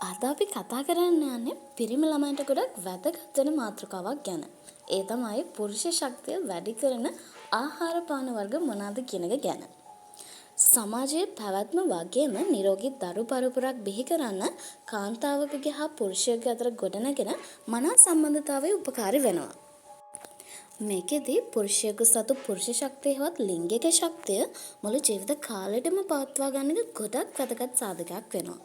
අද අපි කතා කරන්න යන්නේ පිරිමි ළමයින්ට ගොඩක් වැදගත් වෙන මාතෘකාවක් ගැන. ඒ තමයි පුරුෂ ශක්තිය වැඩි කරන ආහාර පාන වර්ග මොනවාද කියන එක ගැන. සමාජයේ පැවැත්ම වගේම නිරෝගී දරු පරපුරක් බිහි කරන්න කාන්තාවකගේ හා පුරුෂයෙකුගේ අතර ගොඩනැගෙන මනා සම්බන්ධතාවය උපකාරී වෙනවා. මේකෙදි පුරුෂයෙකු සතු පුරුෂ ශක්තිය හෙවත් ලිංගික ශක්තිය මුළු ජීවිත කාලෙටම පවත්වා ගන්න එක ගොඩක් වැදගත් සාධකයක් වෙනවා.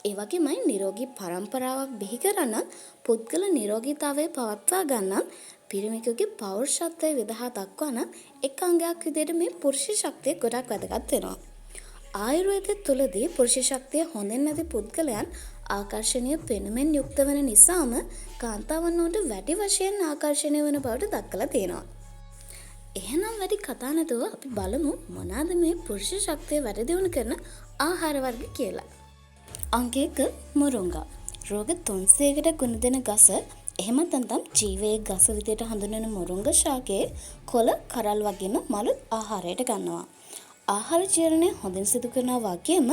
ඒ වගේමයි නිරෝගී පරම්පරාවක් බිහි කරන්නත්, පුද්ගල නිරෝගීතාවය පවත්වා ගන්නත්, පිරිමියෙකුගේ පෞරුෂත්වය විදහා දක්වන්නත් එක් අංගයක් විදියට මේ පුරුෂ ශක්තිය ගොඩක් වැදගත් වෙනවා. ආයුර්වේදය තුළදී පුරුෂ ශක්තිය හොඳින් නැති පුද්ගලයන් ආකර්ෂණීය පෙනුමෙන් යුක්ත වෙන නිසාම කාන්තාවන් ඔවුන්ට වැඩි වශයෙන් ආකර්ෂණය වන බවට දක්වලා තියෙනවා. එහෙනම් වැඩි කතා නැතුව අපි බලමු මොනවාද මේ පුරුෂ ශක්තිය වැඩි දියුණු කරන ආහාර වර්ග කියලා. අංක 1 මුරුංගා. රෝග 300කට ගුණ දෙන ගස, එහෙමත් නැත්නම් ජීවයේ ගස විදියට හඳුන්වන මුරුංග ශාකයේ කොළ, කරල් වගේම මලුත් ආහාරයට ගන්නවා. ආහාර ජීර්ණය හොඳින් සිදු කරනවා වගේම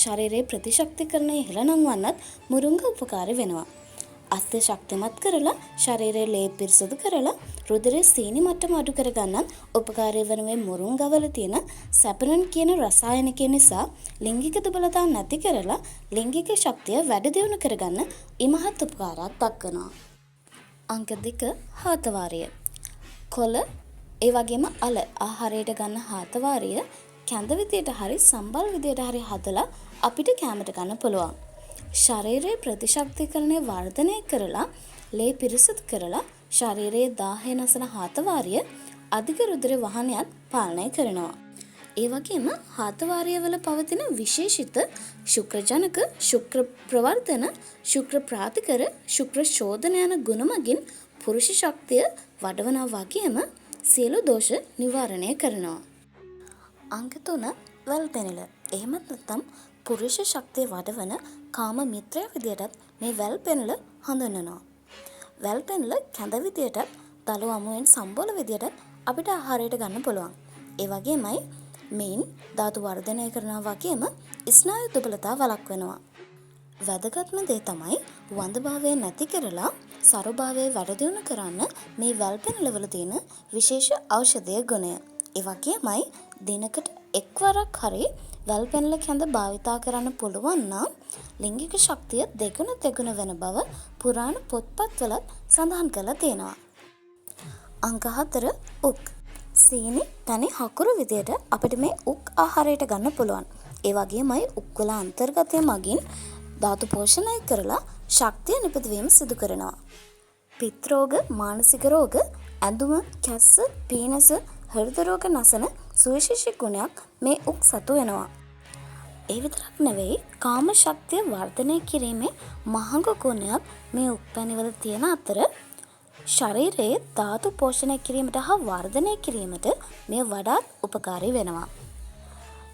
ශරීරයේ ප්‍රතිශක්තිකරණය ඉහළ නංවන්නත් මුරුංග උපකාරී වෙනවා. අස්ථි ශක්තිමත් කරලා, ශරීරයේ ලේ පිරිසිදු කරලා, රුධිරයේ සීනි මට්ටම අඩු කරගන්නත් උපකාරී වන මේ මුරුංගවල තියෙන සැපනන් කියන රසායනිකය නිසා ලිංගික දුබලතා නැති කරලා ලිංගික ශක්තිය වැඩි දියුණු කරගන්න ඉමහත් උපකාරයක් දක්වනවා. අංක 2 හාතවාරිය. කොළ ඒ වගේම අල ආහාරයට ගන්න හාතවාරිය කැඳ විදියට හරි සම්බල් විදියට හරි හදලා අපිට කෑමට ගන්න පුළුවන්. ශරීරයේ ප්‍රතිශක්තිකරණය වර්ධනය කරලා, ලේ පිරිසිදු කරලා, ශරීරයේ දාහය නසන හාතවාරිය අධික රුධිර වහනයත් පාලනය කරනවා. ඒ වගේම හාතවාරිය වල පවතින විශේෂිත ශුක්‍ර ජනක, ශුක්‍ර ප්‍රවර්ධන, ශුක්‍ර ප්‍රාතිකර, ශුක්‍ර ශෝධන යන ගුණ මගින් පුරුෂ ශක්තිය වඩවනවා වගේම සියලු දෝෂ නිවාරණය කරනවා. අංක 3 වැල්පෙනළ. එහෙමත් නැත්නම් පුරුෂ ශක්තිය වඩවන කාම මිත්‍රයා විදියටත් මේ වැල්පෙනළ හඳුන්වනවා. වැල්පෙනළ කැඳ විදියටත්, දළු අමුවෙන් සම්බෝල විදියටත් අපිට ආහාරයට ගන්න පුළුවන්. ඒ වගේමයි මෙයින් ධාතු වර්ධනය කරනවා වගේම ස්නායු දුබලතා වළක්වනවා. වැදගත්ම දේ තමයි වඳභාවය නැති කරලා සරුභාවය වැඩි දියුණු කරන්න මේ වැල්පෙනළ වල තියෙන විශේෂ ඖෂධීය ගුණය. ඒ වගේමයි දිනකට එක්වරක් හරි වැල්පෙනළ කැඳ භාවිතා කරන්න පුළුවන් නම් ලිංගික ශක්තිය දෙගුණ තෙගුණ වෙන බව පුරාණ පොත්පත්වලත් සඳහන් කරලා තියෙනවා. අංක 4 උක්. සීනි, පැණි, හකුරු විදියට අපිට මේ උක් ආහාරයට ගන්න පුළුවන්. ඒ වගේමයි උක්වල අන්තර්ගතය මගින් ධාතු පෝෂණය කරලා ශක්තිය නිපදවීම සිදු කරනවා. පිත් රෝග, මානසික රෝග, ඇඳුම, කැස්ස, පීනස, හෘද රෝග නසන සුවිශේෂී ගුණයක් මේ උක් සතු වෙනවා. ඒ විතරක් නෙවෙයි, කාම ශක්තිය වර්ධනය කිරීමේ මහඟු ගුණයක් මේ උක් පැණිවල තියෙන අතර ශරීරයේ ධාතු පෝෂණය කිරීමට හා වර්ධනය කිරීමට මෙය වඩාත් උපකාරී වෙනවා.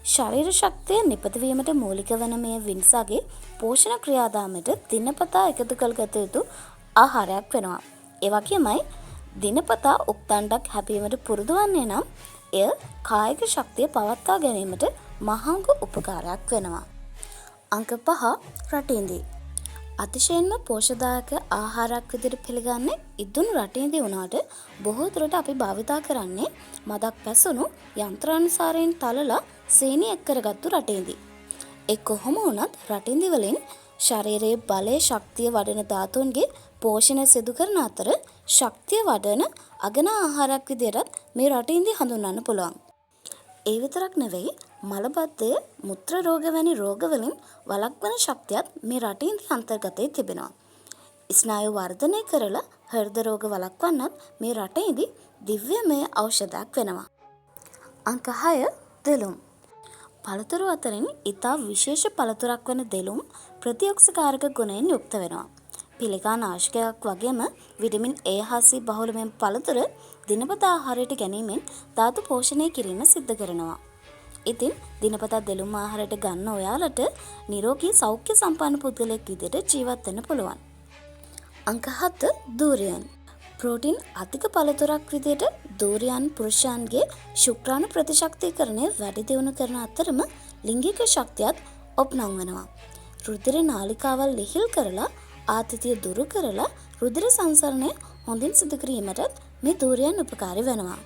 ශරීර ශක්තිය නිපදවීමට මූලික වන මේ විනිසාගේ පෝෂණ ක්‍රියාදාමයට දිනපතා එකතු කරගත යුතු ආහාරයක් වෙනවා. ඒ වගේමයි දිනපතා උක් දණ්ඩක් හැපීමට පුරුදු වන්නේ නම් එය කායික ශක්තිය පවත්වා ගැනීමට මහඟු උපකාරයක් වෙනවා. අංක 5 රටඉඳි. අතිශයින්ම පෝෂදායක ආහාරයක් විදිහට පිළිගන්නේ ඉදුණු රටඉඳි වුණාට බොහෝ දුරට අපි භාවිතා කරන්නේ මදක් පැසුණු යන්ත්‍රානුසාරයෙන් තලලා සීනි එක් කරගත්තු රටඉඳි. ඒ කොහොම වුණත් රටඉඳි වලින් ශරීරයේ බලය ශක්තිය වඩන ධාතුන්ගේ පෝෂණය සිදු කරන අතර ශක්තිය වඩන අගනා ආහාරයක් විදියටත් මේ රටඉඳි හඳුන්වන්න පුළුවන්. ඒ විතරක් නෙවෙයි, මලබද්ධය, මුත්‍ර රෝග වැනි රෝගවලින් වළක්වන ශක්තියත් මේ රටඉඳි අන්තර්ගතයේ තිබෙනවා. ස්නායු වර්ධනය කරලා හෘද රෝග වළක්වන්නත් මේ රටඉඳි දිව්‍යමය ඖෂධයක් වෙනවා. අංක 6 දෙලුම්. පළතුරු අතරින් ඉතා විශේෂ පළතුරක් වන දෙලුම් ප්‍රතිඔක්සිකාරක ගුණයෙන් යුක්ත වෙනවා. පිළිකා නාශකයක් වගේම විටමින් A හා C බහුල මෙම පළතුර දිනපතා ආහාරයට ගැනීමෙන් ධාතු පෝෂණය කිරීම සිද්ධ කරනවා. ඉතින් දිනපතා දෙලුම් ආහාරයට ගන්න ඔයාලට නිරෝගී සෞඛ්‍ය සම්පන්න පුද්ගලයෙක් විදිහට ජීවත් වෙන්න පුළුවන්. අංක 7 දූරියන්. ප්‍රෝටීන් අධික පළතුරක් විදිහට දූරියන් පුරුෂයන්ගේ ශුක්‍රාණු ප්‍රතිශක්තිකරණය වැඩි දියුණු කරන අතරම ලිංගික ශක්තියත් ඔප්නංවනවා. රුධිර නාලිකාවල් ලිහිල් කරලා, ආතතිය දුරු කරලා, රුධිර සංසරණය හොඳින් සිදු කිරීමටත් මේ දූරියන් උපකාරී වෙනවා.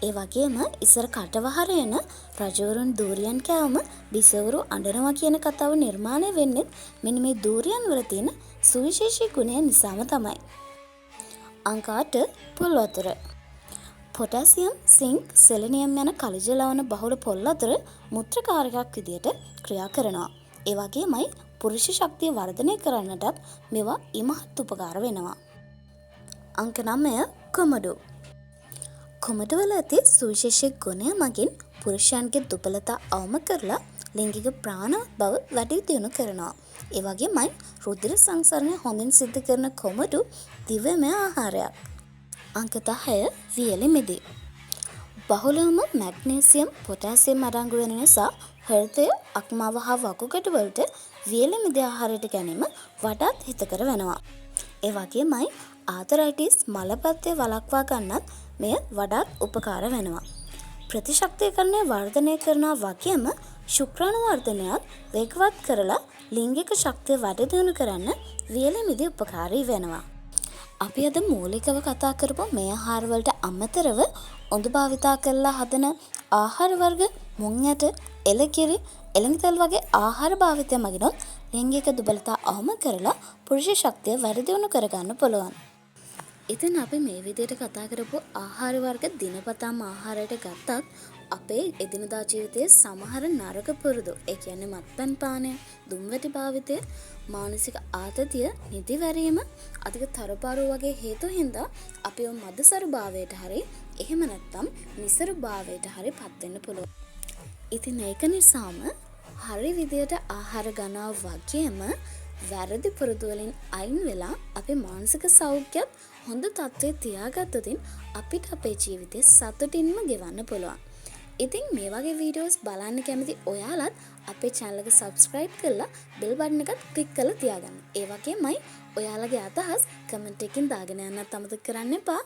ඒ වගේම ඉස්සර කටවහර එන රජවරුන් දූරියන් කෑවම බිසවරු අඬනවා කියන කතාව නිර්මාණය වෙන්නෙත් මෙන්න මේ දූරියන් වල තියෙන සුවිශේෂී ගුණය නිසාම තමයි. අංක 8, පොල් වතුර. පොටෑසියම්, සිංක්, සෙලනියම් යන ඛනිජ ලවණ බහුල පොල් වතුර මූත්‍රකාරකයක් විදියට ක්‍රියා කරනවා. ඒ වගේමයි පුරුෂ ශක්තිය වර්ධනය කරන්නටත් මේවා ඉමහත් උපකාර වෙනවා. අංක 9, කොමඩු. කොමඩු වල ඇති සුවිශේෂී ගුණය මගින් පුරුෂයන්ගේ දුබලතා අවම කරලා ලිංගික ප්‍රාණවත් බව වැඩි දියුණු කරනවා. ඒ වගේමයි රුධිර සංසරණය හොඳින් සිද්ධ කරන කොමඩු දිව්‍යමය ආහාරයක්. අංක 10, වියලි මිදි. බහුලවම මැග්නීසියම්, පොටෑසියම් අඩංගු වෙන නිසා හෘදය, අක්මාව හා වකුගඩු වලට වියලි මිදි ආහාරයට ගැනීම වඩාත් හිතකර වෙනවා. ඒ වගේමයි ආතරයිටිස්, මලබද්ධය වළක්වා ගන්නත් මෙය වඩාත් උපකාර වෙනවා. ප්‍රතිශක්තිකරණය වර්ධනය කරනවා වගේම ශුක්‍රාණු වර්ධනයත් වේගවත් කරලා ලිංගික ශක්තිය වැඩි දියුණු කරන්න වියලි මිදි උපකාරී වෙනවා. අපි අද මූලිකව කතා කරපු මේ ආහාර වලට අමතරව උඳු භාවිතා කරලා හදන ආහාර වර්ග, මුං ඇට, එළකිරි, එළඟි තෙල් වගේ ආහාර භාවිතය මගිනුත් ලිංගික දුබලතා අවම කරලා පුරුෂ ශක්තිය වැඩි දියුණු කරගන්න පුළුවන්. ඉතින් අපි මේ විදිහට කතා කරපු ආහාර වර්ග දිනපතාම ආහාරයට ගත්තත් අපේ එදිනදා ජීවිතයේ සමහර නරක පුරුදු, ඒ කියන්නේ මත්පැන් පානය, දුම්වැටි භාවිතය, මානසික ආතතිය, නිදිවැරීම, අධික තරපාරුව වගේ හේතු හින්දා අපිව මදසරු භාවයට හරි එහෙම නැත්නම් නිසරු භාවයට හරි පත් වෙන්න පුළුවන්. ඉතින් ඒක නිසාම හරි විදියට ආහාර ගන්නවා වගේම වැරදි පුරුදු වලින් අයින් වෙලා අපේ මානසික සෞඛ්‍යත් හොඳ තත්ත්වයේ තියාගත්තොතින් අපිට අපේ ජීවිතේ සතුටින්ම ගෙවන්න පුළුවන්. ඉතින් මේ වගේ වීඩියෝස් බලන්න කැමති ඔයාලත් අපේ චැනල් එක සබ්ස්ක්‍රයිබ් කරලා බෙල් බටන් එකත් ක්ලික් කරලා තියාගන්න. ඒ වගේමයි ඔයාලගේ අදහස් කමෙන්ට් එකකින් දාගෙන යන්නත් අමතක කරන්න එපා.